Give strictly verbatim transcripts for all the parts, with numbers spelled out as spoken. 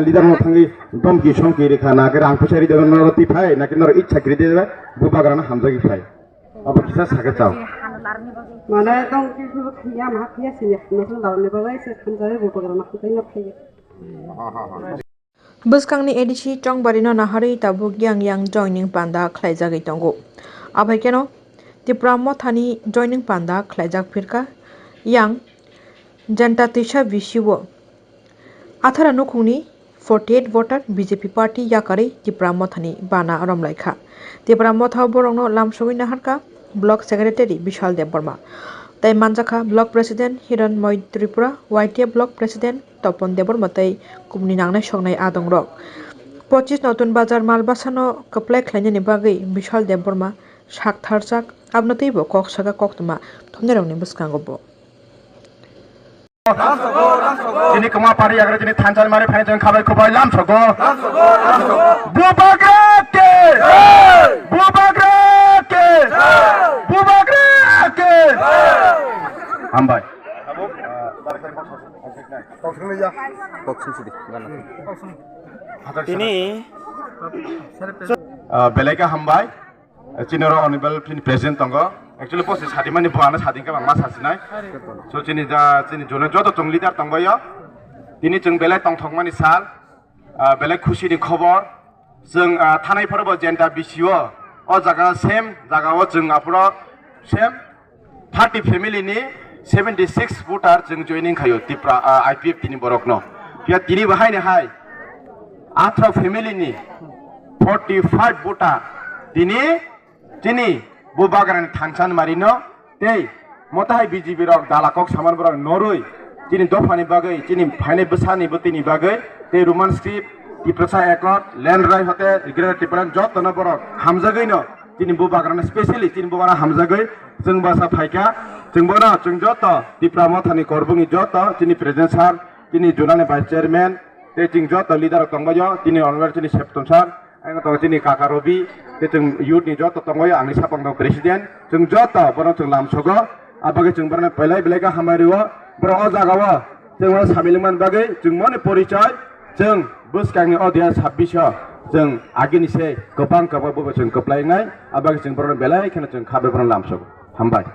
Leader no thangwi domki somki rikha na khe rang puisa ride no roti phai na khe noro ichha kiri de bubagra no hamjagwi phai. Abo kisa sakhe chao. Mane tong kisu khiya ma khiya sini no thang daw ne bagai se khanjare bubagra no khanjai no phai. Bwskangni A D C chongbarino naharwi tabuk yang yang joining panda khlaijagwi tongo. Abai keno Tipra Mothani joining panda khlaijak phirkha yang Jenta Twisa B C O athara nukhungni forty eight voter B J P party yakarwi Tipra Mothani bana romlaikha. Tipra Mothao borokno lamsogwi naharkha Block Secretary Bishal Debbarma tei manjakha Block President Hiranmoy Tripura, Y T F Block President Topon Debbarma tei kubuni nangnai soknai adongrok. Pochis Notun Bazar Malbasano kwplai khlainani bagwi Bishal Debbarma sak tharjak, abono teibo kok saka koktwma thumnairokni bwskango bo. Chini kwma pari yagra chini thanchal mari phai chwng khabai khubai lam sogo. Bubagra ke! Bubagra ke! Bubagra ke! Hambai. Tini Ah, belai khe hambai. Chini oro honorable chini president tongo. Actually, post sadimani bo ano sading khe bangma sasinai. So, chini ja, chini jone joto chwng leader tongbaio. Tini chwng belai tongthokmani sal. Ah, belai khusi ni khobor. Chwng, ah, thanai phoro bo Jenta B C O. O jaga same jaga o chwng aphuru same thirty family ni seventy six voter chwng joining khaio Tipra, ah, I P F T ni borokno. Phiya tini bo haini hai atharo family ni forty five voter tini chini Bubagrani thansa ni marino tei motahai B J P rok dala kok saman borok norwi chini dophani bagwi, chini phainai bwsani bwtwini bagwi tei Roman script, Tiprasa Accord, Land Right Hotel, Greater Tipraland jotono borok hamjagwino chini Bubagrano specially chini Bubagra hamjagwi chwng bwsa phaikha. Chwng bono chwng joto Tipra Mothani Korbungni joto chini President sir, chini Zonal ni Vice Chairman tei chwng joto leader rok tongbaio, chini Honorable chini Septon sir, ang tongo chini kaka Robi, tei chwng youth ni joto tongbaio, angni sapang tong President, chwng joto bono chwng lamsogo, abagwi chwng bono belai belai khe hambai rwo, borok o jagao chwng bono samilwng man bagwi chwng moni porichoi, chwng bwskangni o dui hazar sabbish o chwng agini se kwbang kwbang bobo chwng kwplai wngnai, abagwi chwng bono belai kheno chwng kha bai bono lamsogo. Hambai.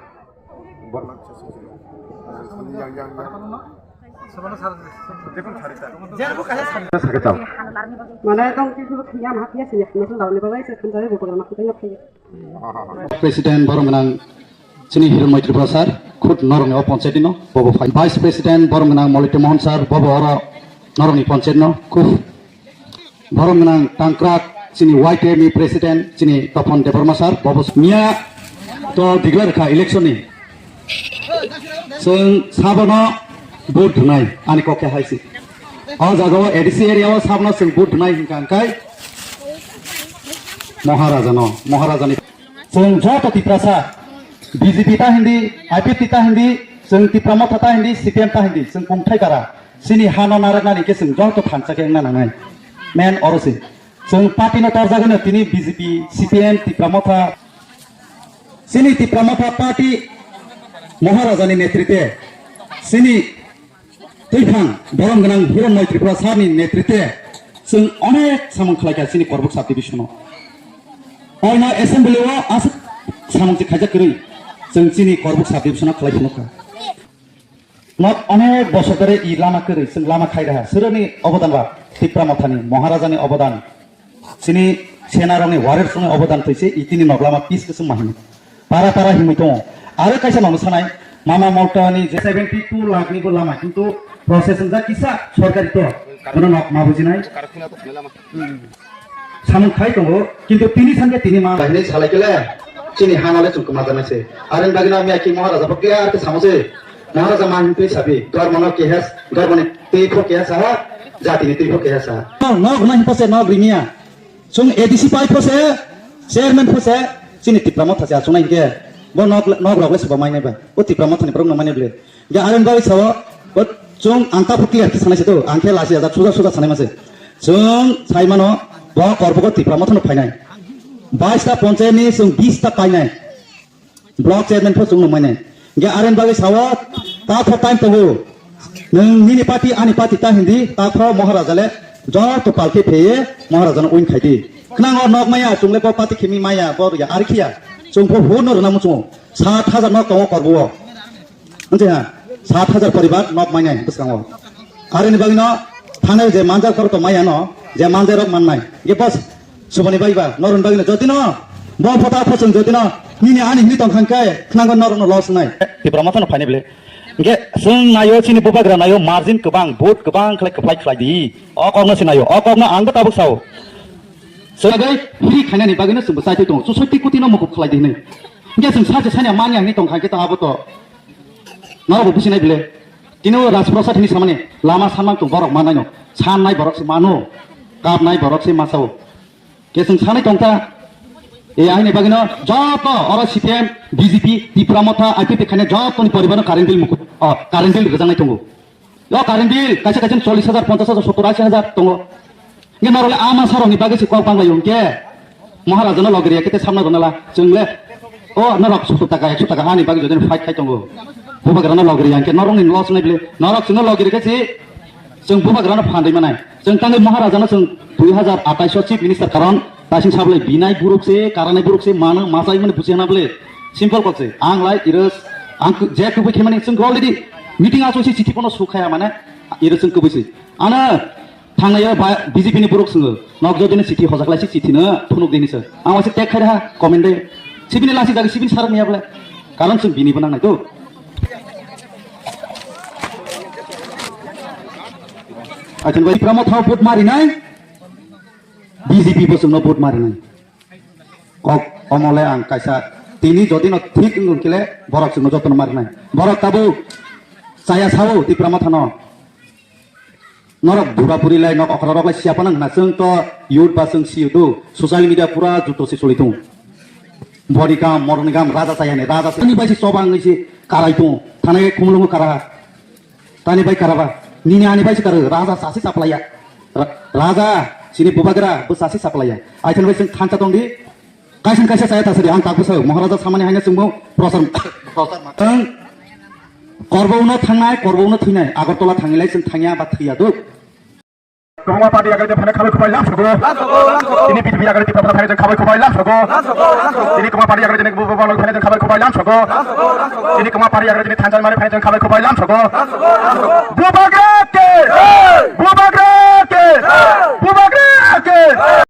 Sakhe tao. Mane tong kisu khiya ma khiya sini, no thang daw ne bagai se khanjare bubagra no khanjai no phai. President borom gwnang chini Hiranmoy Tripura sir, khud norokni o panchayat no bobo phai. Vice President borom gwnang Molitya Mohan sir, bobo oro norokni panchayat no khub borom gwnang tangkrak chini Y T F ni President chini Topon Debbarma sir, bobo miya to declare kha election ni. Chwng sabono vote rwnai, ani kok khe hai se. O jaga o A D C area o sabono chwng vote rwnai hwnkha hwnkhe Maharaja no, Maharaja ni. Chwng joto Tiprasa, B J P ta hindi, I P F T ta hindi, chwng Tipra Motha ta hindi, C P M ta hindi, chwng kungthai para. Chini ha no narwknani khe chwng joto thansa khe wngna nangnai. Main oro se. Chwng party no torjagwi no tini B J P, C P M, Tipra Motha, chini Tipra Motha party Maharaja ni netritwe, chini twiphang borom gwnang Hiranmoy Tripura sir ni netritwe chwng onek samung khlaikha chini Korbuk subdivision o. Oino assembly o aswk samung se khaijak kwrwi chwng chini Korbuk subdivision o khlai phunukha. Nok onek bosor dhore i lama kwrwi, chwng lama khai raha. Sironi obodan ba, Tipra Mothani, Maharajani obodan. Chini senarokni warriors rokni obodan twi se i tini nok lama pis kwchwng ma hino. Para para himwi tongo. Aro kaisa nono sanai, Mama Moltani je seventy two lakh ni bo lama, kintu process wngjak kisa sorkari to. Bono nok ma bujinai. Samung khai tongo, kintu tini sankhe tini ma. Bahini salai kele, chini hano le chwng kwma janai se. Are bagwi na miya ki Maharaja bo clear khe samo se. Maharaja ma hintwi sabi, dormo no keha, dormo ni twi pho keha saha, jati ni twi pho keha saha. No, nok na himpo se, nok ringiya. Chwng A D C pai pho se, chairman pho se, chini Tipra Motha se achunai hinkhe. Bo nok, nok rok le soba mai nai bai. O Tipra Motha ni borok no mai nai ble. Hingke aroni bagwi sao, bo chwng ang tabuk clear khe sanai se to, ang khe lachi ajak suja suja sanai mase. Chwng sai mano, bo Korbogo Tipra Motha no phainai. Bais ta ponchayat ni chwng bis ta painai. Block chairman pho chwng no mainai. Hingke aroni bagwi sao, ta pho time tongo. Nwng nini party, ani party ta hindi, ta pho Maharaja le Joto palki pheye Maharajano win khaidi. Khnang o nok maya, chungle bo pati khimi maya, bo ya, ar khiya. Chung pho hur no rwna muchungo. Sat hajar nok tongo korbo o. Wngkha ha, sat hajar poribar nok mainai bwskango. Aroni bagwino thanai je manjak korok to maya no, je manjak rok mannai. Ge bos, suboni bagwi ba, noroni bagwino jotino, bo phota phosong jotino, nini ani hini tongkha khe, khnang o norokno loss nai. Tipra Motha no phainai bele. Hingke chwng naio, chini bubagra naio, margin kwbang, vote kwbang khlai kwplai khlai di. O kokno se naio, o kokno angbo tabuk sao. Chwng bagwi free khainani bagwino chwngbo chaitwi tongo, chusoi twi kutino mukup khlai di hinwi. Hingke chwng sachi sani mani ang ni tongkha hingke to abo to. Norokbo businai bile. Tini o Rajprasad hini samani lama sanmang tong borok manaino. Sannai borok se mano, kapnai borok se masao. Ke chwng sanai tongkha. E aini bagwino joto oro C P M, B J P, Tipra Motha, I P F T khaina jotoni poribarno current bill muku-, o, current bill rwjaknai tongo. O current bill kaisa kaisa chollish hajar, ponchash hajar, sottor, ashi hajar tongo. Nge norole ama sarokni bagwi se kok banglaio hwnkhe Maharajano logriya kete samna rwnala chwngle. O norok sottor taka, ekso taka hani bagwi jodino fight khai tongo. Bubagrano logriya hwnkhe norokni loss wngnai bile. Norok chwngno logri khe se Chwng bubagrano phan rwi manai. Chwng tangwi Maharajano chwng dui hajar atais o Chief Minister karon taising sablai binai buruk se, karanai buruk se, mano machai mani buchi hana bole. Simple kok se. Ang lai iros, ang ku-, je kubui khemani chwng already meeting aso si chithi pono sukhaya mane iros chwng kubui se. Ano thangnai o ba B J P ni buruk chwng nok jodi ni chithi hojak lai si chithi no phunuk dini se. Ang wasi tek khai ha comment de. Sibini lasi jagi sibini sarak niya bole. Karon chwng bini bo nangnai to. Achon bai Tipra Motha vote mari nai, B J P bo chwngno vote mari nai. Kok omole ang kaisa tini jodi no thik wngkhe le borok chwngno jotono mari nai. Borok tabuk chaya sao Tipra Motha no. Norok bura buri lai nok okra rok lai siya panang na chwng to youth ba chwng siyo do social media pura juto si choli tung. Bori kam moroni kam raja chaya ni raja se ni bai si chobang ni si karai tung thanai khumulung kara tani bai karaba nini ani bai si kara raja sasi saplaya. Ra-, raja sini bubagra bu sasi saplaya. Ai than bai chwng thansa tong di. Kaisa kaisa chaya ta sari ang tak bwsao Maharaja samani haino chwngbo prosar prosar ma. Ang korbo uno thangnai, korbo uno thwinai, Agartala thanglai chwng thangya ba thwiya duk. Kwbangma party yakarwi phano khabai khubai lam sogo. Tini B J P yakarwi Tipra phano phano khabai khubai lam sogo. Tini kwbangma party yakarwi tini Bubagra phano khabai khubai lam sogo. Tini kwbangma party yakarwi tini thansa mani phano khabai khubai lam sogo. Bubagra ke! Bubagra ke! Bubagra ke!